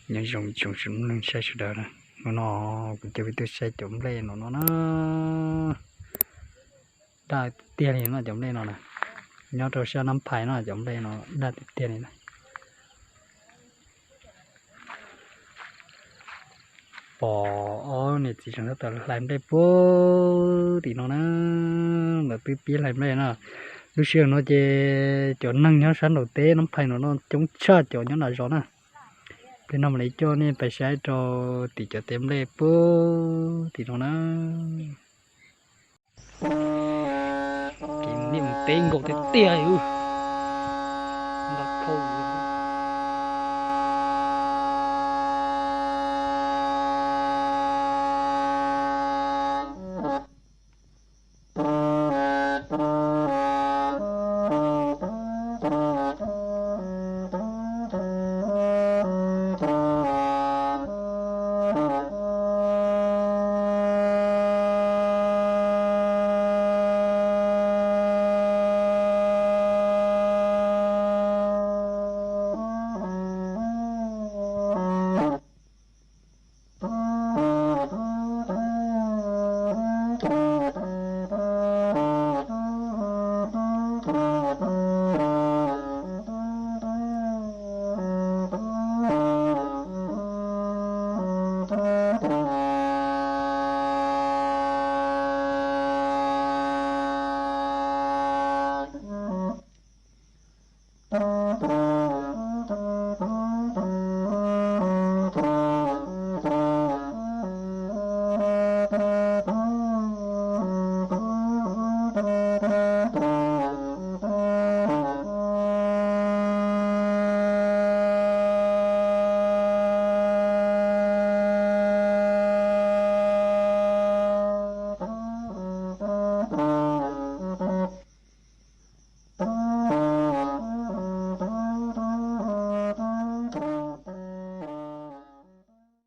Nyob zoo tsoom mloog saib sawv daws na, hnub no kuv coj peb tuaj saib cov nplej no no na. Daj tiag tiag li no cov nplej no na, nyob rau sab Nab Phais no cov nplej no daj tiag tiag li na. Pom ob niam txiv tseem tab tom hlais nplej puag tim no na, lawv twb pib hlais nplej na. Lub sij hawm no ces cov neeg nyob sab nraum teb Nab Phais no no coob tshaj cov nyob nram zos na. Pliag no mam li coj nej pais saib rau tim cov teb nplej puag tim no na. Kev mus liaj mus teb nkaus tiag tiag li.